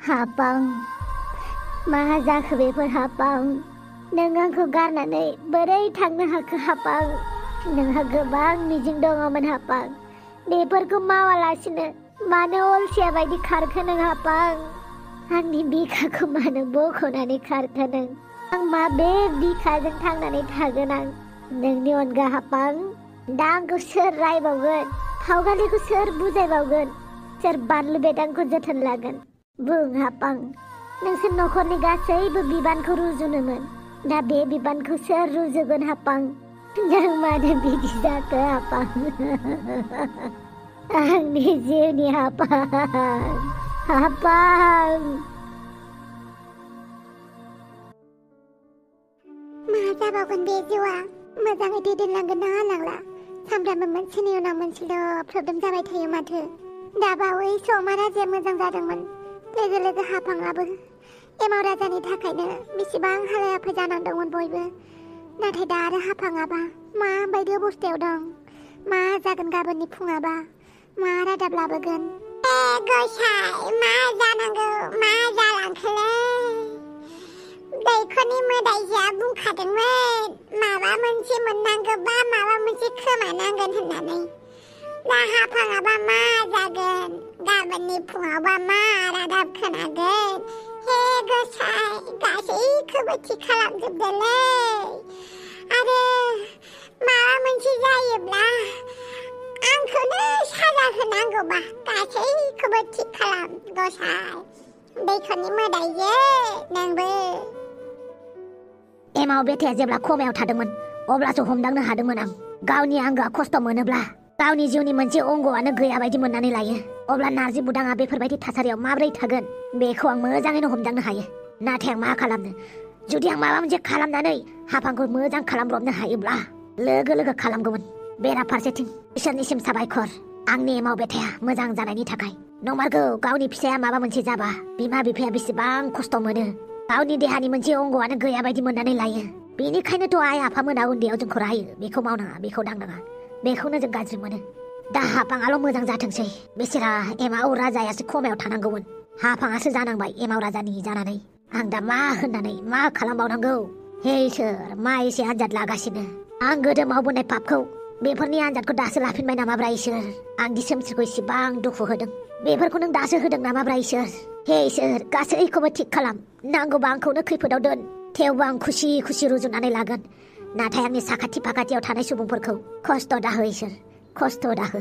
हापां मा जाखो बेफोर हापां नों आंखौ गारनानै बोरै थांनो हाखो हापां नोंहा गोबां मिजिं दङमोन हापां बेफोरखौ मावालासिनो मानो अलसिया बायदि खारखो नों हापां आंनि बिखाखौ मानो बख'नानै खारखो नों आं माबे बिखाजों थांनानै थागोन आं नोंनि अनगा हापां दा आंखौ सोर रायबावगोन फावगालिखौ सोर बुजायबावगोन सोर बानलु बेदांखौ जोथोन लागोन बुं हापां नोंसोर न'खरनि गासैबो बिबानखौ रुजुनोमोन दा बे बिबानखौ सोर रुजुगोन हापां नों मानो बिदि जाखो हापां आंनि जिउनि हापां हापां मा जाबावगोन बे जिउआ मोजाङै दैदेनलांगोन ना लांला सामफ्रामबो मोनसेनि उनाव मोनसेल' प्रब्लेम जाबाय थायो माथो दा बावैसो अमा राजाया मोजां जादोंमोन लोगो लोगो हापाङाबो एमाव राजानि थाखायनो बेसेबां हालाय हाफाय जानांदोंमोन बयबो नाथाय दा आरो हापाङाबा माबायदि अबस्थायाव दं मा जागोन गाबोननि फुङाबा मा रादाब लाबोगोन गसाइ मा जानांगौ मा जालांखोलै दैखरनि मोदाइजोआ बुंखादोंमोन माबा मोनसे मोननांगौबा माबा मोनसे खोमानांगोन होननानै दा हापाङाबा मा जागोन गाबोननि फुङावबा मा रादाब खोनागोन हे गसाइ गासैखौबो थि खालामजोबदोलै आरो माबा मोनसे जायोब्ला आंखौनो साजा होनांगौबा गासैखौबो थि खालाम गसाइ दैखरनि मोदाइजो नोंबो एमाव बेथाया जेब्ला खमायाव थादोंमोन अब्लासो हमदांनो हादोंमोन आं गावनि आंगोआ खस्थ' मोनोब्ला गावनि जिउनि मोनसे अंगआनो गैया बायदि मोननानै लायो अब्ला नारजि बुदाङा बेफोरबायदि थासारियाव माबोरै थागोन बेखौ आं मोजाङैनो हमदांनो हायो नाथाय आं मा खालामनो जुदि आं माबा मोनसे खालामनानै हापांखौ मोजां खालामब्रबनो हायोब्ला लोगो लोगो खालामगौमोन बेराफारसेथिं इसोरनिसिम साबायखर आंनि एमाव बेथाया मोजां जानायनि थाखाय नंमारगौ गावनि फिसाया माबा मोनसे जाबा बिमा बिफाया बेसेबां खस्थ' मोनो गावनि देहानि मोनसे अंगआनो गैया बायदि मोननानै लायो बेनिखायनोथ' आइ आफामोना उन्दैयाव जोंखौ रायो बेखौ मावनाङा बेखौ दांनाङा बेखौनो जों गाज्रि मोनो दा हापाङाल' मोजां जाथोंसै बिसोरा एमाव राजायासो खमायाव थानांगौमोन हापाङासो जानांबाय एमाव राजानि जानानै आं दा मा होननानै मा खालामबावनांगौ हे इसोर मा एसे आनजाद लागासिनो आं गोदो मावबोनाय पापखौ बेफोरनि आनजादखौ दासो लाफिनबाय नामाब्रा इसोर आंदि सोमस्रिखौ इसेबां दुखु होदों बेफोरखौ नों दासो होदों नामाब्रा इसोर हे इसोर गासैखौबो थिग खालाम नांगौबा आंखौनो खैफोदाव दोन थेवबो आं खुसि खुसि रुजुनानै लागोन नाथाय आंनि साखाथि फाखाथियाव थानाय सुबुंफोरखौ खस्थ' दाहो इसोर खस्थ' दाहो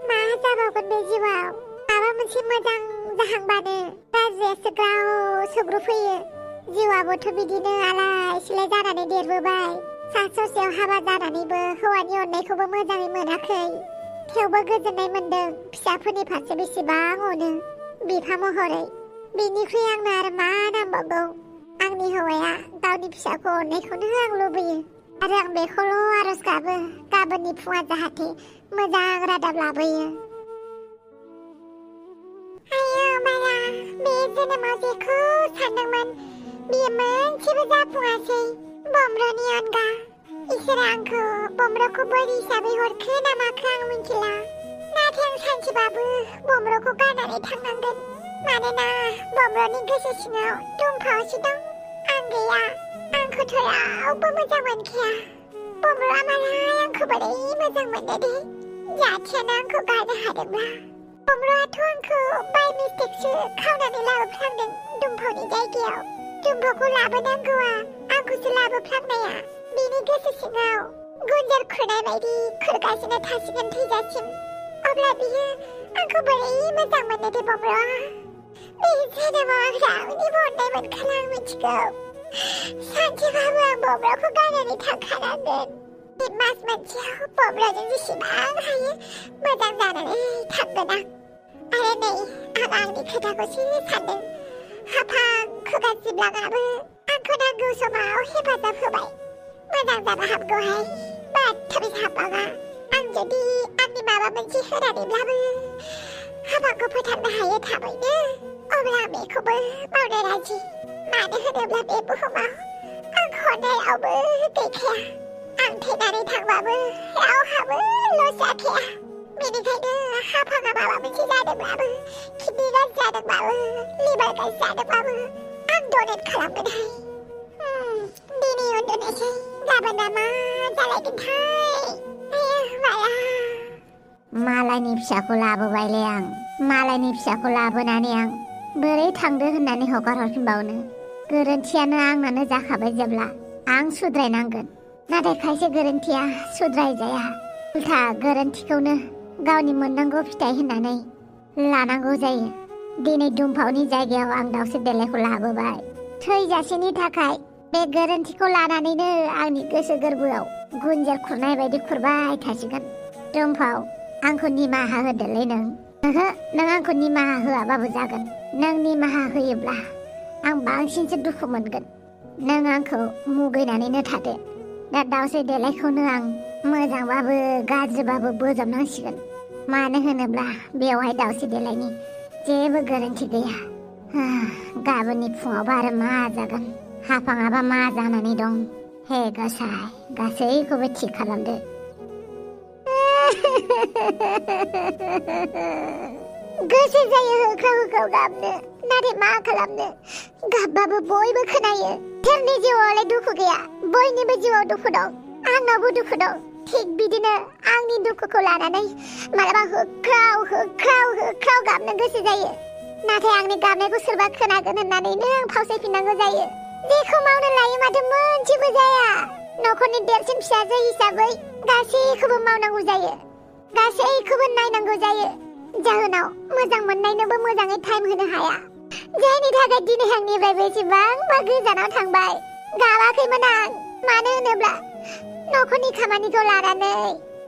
मा जाबावगोन बे जिउआव माबा मोनसे मोजां जाहांबानो गाज्रियासो गाव सौग्रुफैयो जिउआबोथ' बिदिनो आलाय सिलाय जानानै देरबोबाय सा ससेयाव हाबा जानानैबो हौवानि अननायखौबो मोजाङै मोनाखै थेवबो गोजोननाय मोन्दों फिसाफोरनि फारसे बेसेबां अनो बिफा महरै बिनिख्रुइ आंनो आरो मा नांबावगौ आंनि हौवाया गावनि फिसाखौ अननायखौनो आं लुबैयो आरो आं बेखौल' आरज गाबो गाबोननि फुङा जाहाथे मोजां रादाब लाबोयो आयो माया बे जोनोमाव जेखौ सानदोंमोन बियो मोनसेबो जाफुङासै बम्र'नि अनगा इसोरा आंखौ बम्र'खौ बोर हिसाबै हरखो ना माखो आं मिथिला नाथाय आं सानसेबाबो बम्र'खौ गारनानै थांनांगोन मानोना बम्र'नि गोसो सिङाव दुमफावसो दं आं गैया आंखौथ' रावबो मोजां मोनखाया बम्र'आ मालाय आंखौ बोरै मोजां मोनो दे जाथियानो आंखौ गारनो हादोंब्ला बम्र'आथ' आंखौ बाय मिस्टेकसो खावनानै लाबोफ्लांदों दुमफावनि जायगायाव दुमफावखौ लाबोनांगौआ आंखौसो लाबोफ्लांनाया बिनि गोसो सिङाव गुन्जेर खुरनाय बायदि खुरगासिनो थासिगोन थैजासिम अब्ला बियो आंखौ बोरै मोजां मोनो दे बम्र'आ बे जोनोमाव आं रावनिबो अननाय मोनखाला आं मिथिगौ सानसेबाबो आं बम्र'खौ गारनानै थांखानांगोन बे मास मोनसेयाव बम्र'जों जेसेबां हायो मोजां जानानै थांगोन आं आरो नै आं आंनि खोथाखौसो सानदों हापां खुगा सिबलाङाबो आंखौ नांगौ समाव हेफाजाब होबाय मोजां जानो हामगौहाय बाथ्राबो हापाङा आं जुदि आंनि माबा मोनसे होनानैब्लाबो हापांखौ फोथारनो हायो थाबैनो अब्ला आं बेखौबो मावनो राजि मानो होनोब्ला बे बुहुमाव आंखौ अननाय रावबो गैखाया आं थैनानै थांबाबो रावहाबो लस जाखाया बेनिखायनो हाफाङा माबा मोनसे जादोंब्लाबो किडनि गाज्रि जादोंबाबो लिभार गाज्रि जादोंबाबो आं डनेट खालामगोनहाय। दिनै उन्दुनोसै गाबोन मा जालायगोनथाय मालायनि फिसाखौ लाबोबायलै आं मालायनि फिसाखौ लाबोनानै आं बोरै थांदो होननानै हगार हरफिनबावनो गोरोन्थियानो आंनानो जाखाबाय जेब्ला आं सुद्रायनांगोन नाथाय खायसे गोरोन्थिया सुद्रायजाया उल्था गोरोन्थिखौनो गावनि मोननांगौ फिथाइ होननानै लानांगौ जायो। दिनै दुमफावनि जायगायाव आं दाउस्रि देलायखौ लाबोबाय थैजासेनि थाखाय बे गोरोन्थिखौ लानानैनो आंनि गोसो गोरबोआव गुनजेर खुरनाय बायदि खुरबाय थासिगोन। दुमफाव आंखौ निमाहा होदोलै नों नों आंखौ निमाहा होआबाबो जागोन। नों निमाहा होयोब्ला आं बांसिनसो दुखु मोनगोन। नों आंखौ मुगैनानैनो थादो दा दाउस्रि देलायखौनो आं मोजांबाबो गाज्रिबाबो बोजबनांसिगोन मानो होनोब्ला बेवहाय दाउस्रि देलायनि जेबो गोरोन्थि गैया। गाबोननि फुङावबा आरो मा जागोन हाफाङाबा मा जानानै दं हे गसाइ गासैखौबो थि खालामदो। गोसो जायो होख्राव होख्राव गाबनो नाथाय मा खालामनो गाबबाबो बयबो खोनायो। सोरनि जिउआवलाय दुखु गैया बयनिबो जिउआव दुखु दं आंनावबो दुखु दं थिग बिदिनो आंनि दुखुखौ लानानै मालाबा होख्राव होख्राव होख्राव गाबनो गोसो जायो नाथाय आंनि गाबनायखौ सोरबा खोनागोन होननानैनो आं फावसायफिननांगौ जायो। जेखौ मावनो लायो माथो मोनसेबो जाया। न'खरनि देरसिन फिसाजो हिसाबै गासैखौबो मावनांगौ जायो गासैखौबो नायनांगौ जायो जाहोनाव मोजां मोननायनोबो मोजाङै टाइम होनो हाया जायनि थाखाय दिनै आंनिफ्राय बेसेबांबा गोजानाव थांबाय। गाबाखैमोन आं मानो होनोब्ला न'खरनि खामानिखौ लानानै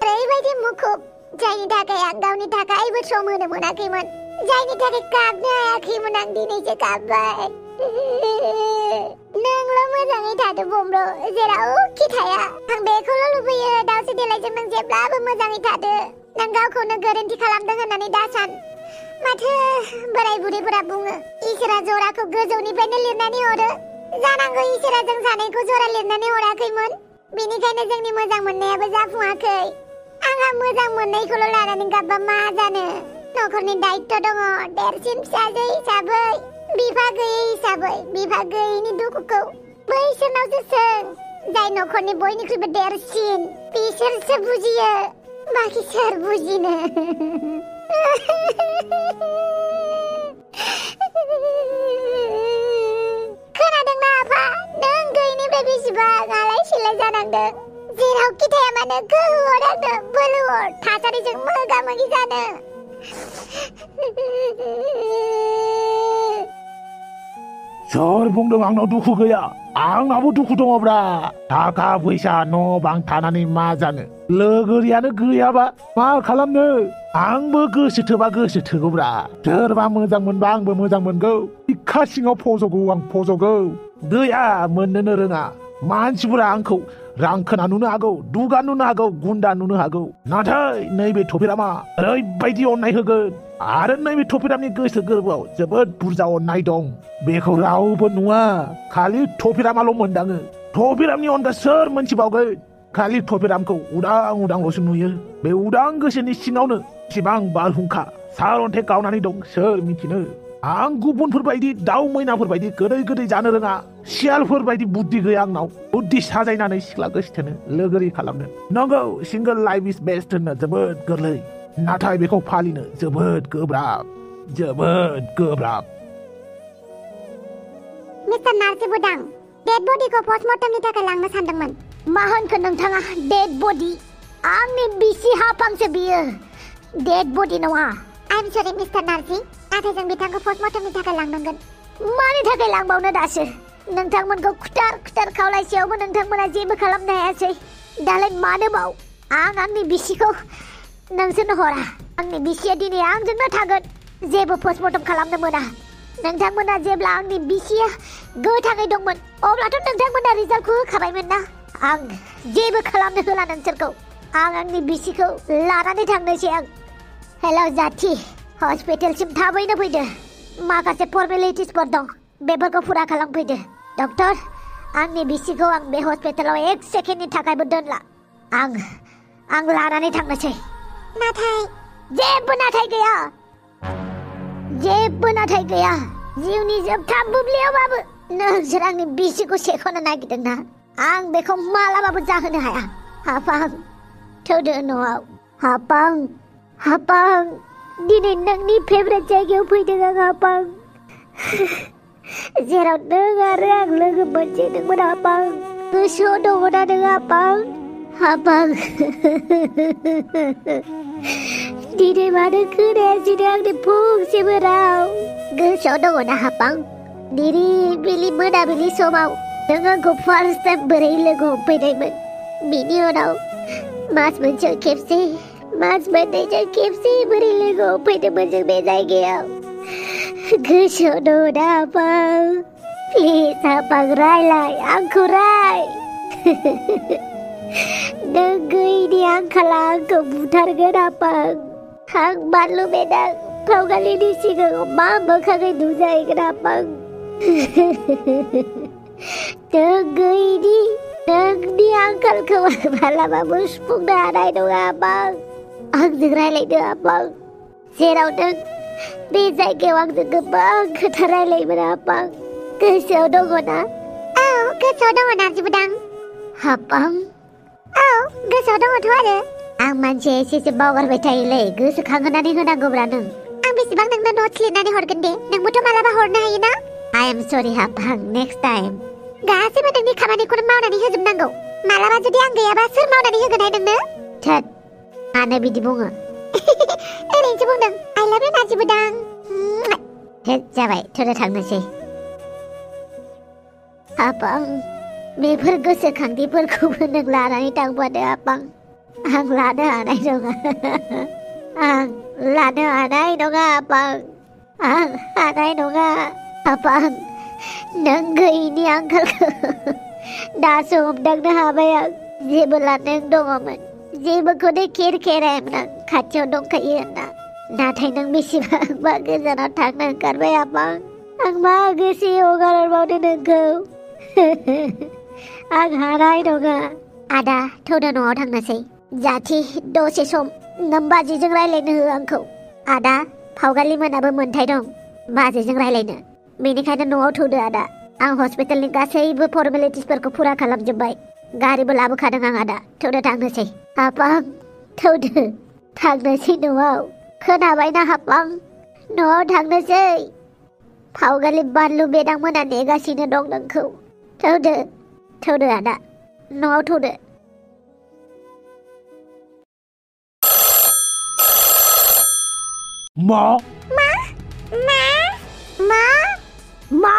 ओरैबायदि मुखुब जायनि थाखाय आं गावनि थाखायबो सम होनो मोनाखैमोन जायनि थाखाय गाबनो हायाखैमोन आं दिनैसो गाबबाय। नोंल' मोजाङै थादो बमब्र जेरावखि थाया आं बेखौल' लुबैयो दाउस्रि देलायजों नों जेब्लाबो मोजाङै थादो। नों गावखौनो गोरोन्थि खालामदों होननानै दासान माथो बोराय बुरैफोरा बुङो इसोरा जराखौ गोजौनिफ्रायनो लिरनानै हरो जानांगौ इसोरा जों सानैखौ जरा लिरनानै हराखैमोन बेनिखायनो जोंनि मोजां मोननायाबो जाफुङाखै। आंहा मोजां मोननायखौल' लानानै गाबबा मा जानो न'खरनि दायित्व दङ देरसिन फिसाजो हिसाबै बिफा गैयै हिसाबै बिफा गैयैनि दुखुखौ बैसोरनावसो सों जाय न'खरनि बयनिख्रुइबो देरसिन बिसोरसो बुजियो बाखि सोर बुजिनो। खोनादोंना आफा नों गैयैनिफ्राय बेसेबां आलाय सिलाय जानांदों जेरावखि थाया मानो गोहो हर आंनो बोलो हर थासारिजों मोगा मोगि जानो। सोर बुंदों आंनाव दुखु गैया आंनावबो दुखु दङब्रा थाखा फैसा न' बां थानानै मा जानो लोगोरियानो गैयाबा मा खालामनो आंबो गोसो थोबा गोसो थोगौब्रा सोरबा मोजां मोनबा आंबो मोजां मोनगौ बिखा सिङाव फज'गौ आं फज'गौ गैया मोननोनो रोङा मानसिफोरा आंखौ रां खोना नुनो हागौ दुगा नुनो हागौ गुन्दा नुनो हागौ नाथाय नैबे थफिरामा ओरैबायदि अननाय होगोन आरो नैबे थफिरामनि गोसो गोरबोआव जोबोद बुरजा अननाय दं बेखौ रावबो नुवा खालि थफिरामाल' मोनदाङो। थफिरामनि अनगा सोर मोनथिबावगोन खालि थफिरामखौ उदां उदांल'सो नुयो बे उदां गोसोनि सिङावनो बेसेबां बारहुंखा सारअन्थाइ गावनानै दं सोर मिथिनो। आं गुबुनफोरबायदि दाउ मैनाफोरबायदि गोदै गोदै जानो रोङा सियालफोरबायदि बुद्धि गैया आंनाव बुद्धि साजायनानै सिख्ला गोसोथोनो लोगोरि खालामनो नंगौ सिंगल लाइफ इज बेस्ट होननो जोबोद गोरलै नाथाय बेखौ फालिनो जोबोद गोब्राब जोबोद गोब्राब। मिस्टार नार्सि बुदां डेड बडिखौ पस्टमर्टमनि थाखाय लांनो सानदोंमोन। मा होनखो नोंथाङा डेड बडि आंनि बिसि हाफांसो बियो डेड बडि नङा। आइ एम सरि मिस्टार नार्सि नाथाय जों बिथांखौ पस्टमर्टमनि थाखाय लांनांगोन। मानि थाखाय लांबावनो दासो नोंथांमोनखौ खुथार खुथार खावलायसेयावबो नोंथांमोना जेबो खालामनो हायासै दालाय मानोबाव आंनि बिसिखौ नोंसोरनो हरा आंनि बिसिया दिनै आंजोंनो थागोन जेबो पस्टमर्टम खालामनो मोना। नोंथांमोना जेब्ला आंनि बिसिया गोथाङै दंमोन अब्लाथ' नोंथांमोना रिजाल्टखौ होखाबायमोन ना आं जेबो खालामनो होला नोंसोरखौ आंनि बिसिखौ लानानै थांनोसै आं। हेल' जाथि हस्पिटालसिम थाबैनो फैदो माखासे फर्मेलिटिसफोर दं बेफोरखौ फुरा खालामफैदो। डक्टर आंनि बिसिखौ आं बे हस्पिटालाव एक सेकेन्डनि थाखायबो दोनला आं लानानै थांनोसै। नाथाय जेबो नाथाय गैया जेबो नाथाय गैया जिउनि जोबथा बुब्लियावबाबो नोंसोर आंनि बिसिखौ सेख'नो नागिरदोंना आं बेखौ मालाबाबो जाहोनो हाया हाफां थौदो न'आव हाफां दिनै नोंनि फेभरेट जायगायाव फैदों आं हाफां जेराव नों आरो आं लोगो मोनजेनदोंमोन हाफां गोसोआव दङना नों हाफां दिनै मानो खोनायासैनो आंनि फंसेबो राव गोसोआव दङना हाफां निरिबिलि मोनाबिलि समाव नों आंखौ फार्स्ट टाइम बोरै लोगो हमफैनायमोन बिनि उनाव मास मोनसेयाव खेबसे मास मोननैजों खेबसे बोरै लोगो हमफैदोंमोन जों बे जायगायाव गोसोआव दङना हाफां प्लिज हाफां रायलाय आंखौ राय नों गैयैनि आंखाला आंखौ बुथारगोन हाफां आं बानलु बेदां फावगालिनि सिगाङाव मा मोखाङै नुजाहैगोन हाफां नों गैयैनि नोंनि आंखालखौ मालाबाबो सुफुंनो हानाय नङा हाफां आंजों रायलायदो हाफां जेराव नों बे जायगायाव आंजों गोबां खोथा रायलायोमोन हाफां गोसोआव दङना औ गोसोआव दङ नारजि बुदां हाफां औ गोसोआव दङथ' आरो आं मानसिया एसे बावगारबाय थायोलै गोसोखांहोनानै होनांगौब्रा नों आं बेसेबां नोंनो नोट्स लिरनानै हरगोन दे नोंबोथ' मालाबा हरनो हायोना I am sorry हाफां नेक्स्ट टाइम गासैबो नोंनि खामानिखौनो मावनानै होजोबनांगौ मालाबा जुदि आं गैयाबा सोर मावनानै होगोनहाय नोंनो थोद मानो बिदि बुङो ओरैनोसो बुंदों I love you नारजि बुदां हेद जाबाय थोदो थांनोसै हाफां बेफोर गोसोखांथिफोरखौबो नों लानानै थांफादो हाफां आं लानो हानाय नङा आं लानो हानाय नङा हाफां आं हानाय नङा हाफां नों गैयैनि आंखालखौ दासो हमदांनो हाबाय आं जेबोला नों दङमोन जेबोखौनो केर खेरायामोन आं खाथियाव दंखायो होनना नाथाय नों बेसेबांबा गोजानाव थांनो ओंखारबाय हाफां आं मा गोसो हगारहरबावनो नोंखौ आं हानाय नङा आदा थौदो न'आव थांनोसै जाथि दसे सम नों बाजैजों रायलायनो हो आंखौ आदा फावगालि मोनाबो मोन्थाय दं बाजैजों रायलायनो बेनिखायनो न'आव थौदो आदा आं हस्पिटालनि गासैबो फर्मेलिटिसफोरखौ फुरा खालामजोब्बाय गारिबो लाबोखादों आं आदा थौदो थांनोसै हाफां थौदो थांनोसै न'आव खोनाबायना हाफां न'आव थांनोसै फावगालि बानलु बेदां मोना नेगासिनो दं नोंखौ थौदो आदा न'आव थौदो मा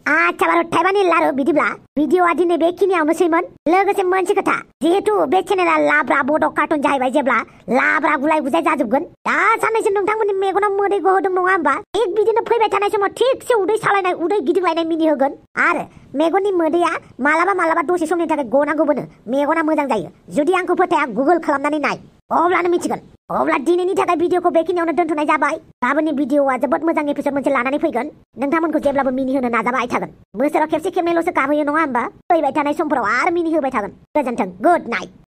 आच्छा बारु थाइबानि लारु बिदिब्ला भिडिअआ दिनै बेखिनियावनोसैमोन लोगोसे मोनसे खोथा जिहेतु बे चेनेला लाब्रा बड' कार्टुन जाहैबाय जेब्ला लाब्रा गुलाय गुजाय जाजोबगोन दा साननैसो नोंथांमोननि मेगनाव मोदै गहोदों नङा होमबा थिग बिदिनो फैबाय थानाय समाव थिगसे उदै सालायनाय उदै गिदिंलायनाय मिनि होगोन आरो मेगननि मोदैया मालाबा दसे समनि थाखाय गनांगौबोनो मेगना मोजां जायो जुदि आंखौ फोथाया गुगोल खालामनानै नाय अब्लानो मिथिगोन अब्ला दिनैनि थाखाय भिडिअखौ बेखिनियावनो दोनथ'नाय जाबाय गाबोननि भिडिअआ जोबोद मोजां एपिसोड मोनसे लानानै फैगोन नोंथांमोनखौ जेब्लाबो मिनिहोनो नाजाबाय थागोन बोसोराव खेबसे खेबनैल'सो गाबहोयो नङा होमबा फैबाय थानाय समफोराव आरो मिनिहोबाय थागोन गोजोन्थों गुड नाइट